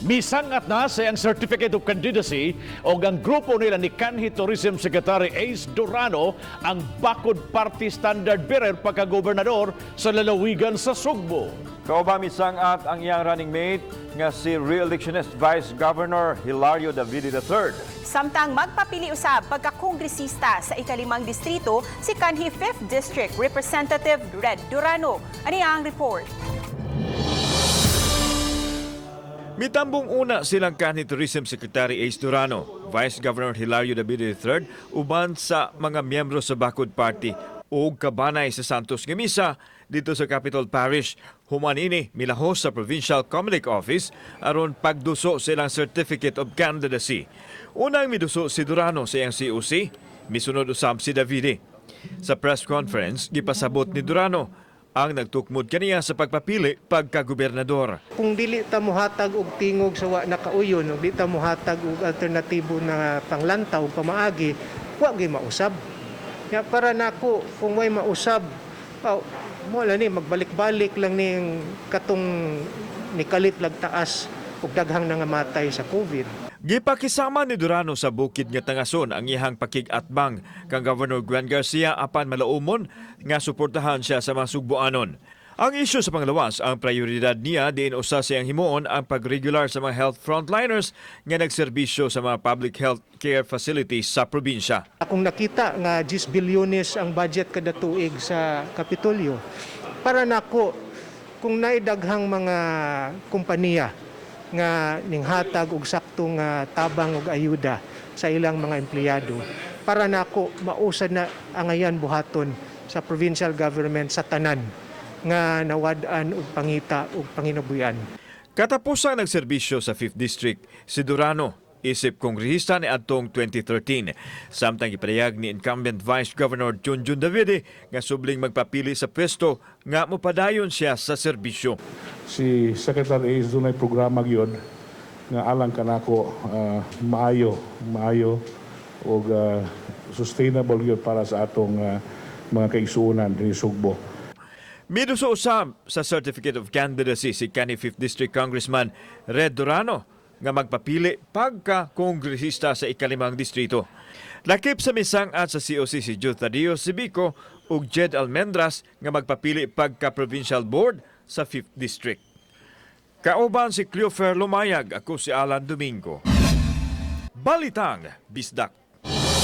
Misangat na sa iyang Certificate of Candidacy o ang grupo nila ni Kanhi Tourism Secretary Ace Durano ang Bakod Party Standard Bearer pagka-gobernador sa lalawigan sa Sugbo. Kauban misangat ang iyang running mate nga si re-electionist Vice Governor Hilario Davide III. Samtang magpapili usab pagkakongresista sa ikalimang distrito si Kanhi 5th District Representative Red Durano. Ani ang report? Mitambong una silang kanhi Tourism Secretary Ace Durano, Vice Governor Hilario Davide III, uban sa mga miyembro sa Bakod Party ug kabanay sa Santos nga misa dito sa Capitol Parish. Human ini milahos sa Provincial Comelec Office aron pagduso sa ilang Certificate of Candidacy. Unang miduso si Durano sa iyang COC, misunod usab si Davide. Sa press conference, gipasabot ni Durano ang nagtukmod kaniya sa pagpapili pagkagobernador. Kung dili ta mohatag og tingog sa wa nakauyon, ug di ta mohatag og alternatibo na panglantaw, pamaagi, wa gyud mausab. Ya, para nako, kung way mausab, oh, mo ni magbalik-balik lang ning katong nikalit lag taas ug daghang nangamatay sa COVID. Gipakisama ni Durano sa bukid nga Tangason ang iyang pakig-atbang kang Governor Gwen Garcia apan malaumon nga suportahan siya sa mga Sugboanon. Ang isyu sa panglawas, ang prioridad niya diin usa siyang himuon ang pagregular sa mga health frontliners nga nagserbisyo sa mga public health care facilities sa probinsya. Akong nakita nga 10 bilyones ang budget kada tuig sa Kapitolyo. Para nako, kung naidaghang mga kompanya nga ninghatag og sakto nga tabang og ayuda sa ilang mga empleyado, para nako mausad na angayan buhaton sa provincial government sa tanan nga nawad-an og pangita og panginabuhian. Katapusan nagserbisyo sa 5th District, si Durano isip kongresista ni adtong 2013. Samtang gipadayag ni incumbent Vice Governor Junjun Davide nga subling magpapili sa pwesto nga mopadayon siya sa serbisyo. Si Secretary Ace dunay programa gyud nga alang kanako maayo maayo og sustainable gyud para sa atong mga kaigsuonan dinhi Sugbo. Miduso usab sa Certificate of Candidacy si kanhi 5th District Congressman Red Durano nga magpapili pagka kongresista sa ikalimang distrito. Lakip sa misang-at sa COC si Jude Thadeo Sibico ug Jed Almendras nga magpapili pagka Provincial Board sa 5th District. Kauban si Cleofer Lumayag, ako si Alan Domingo. Balitang Bisdak.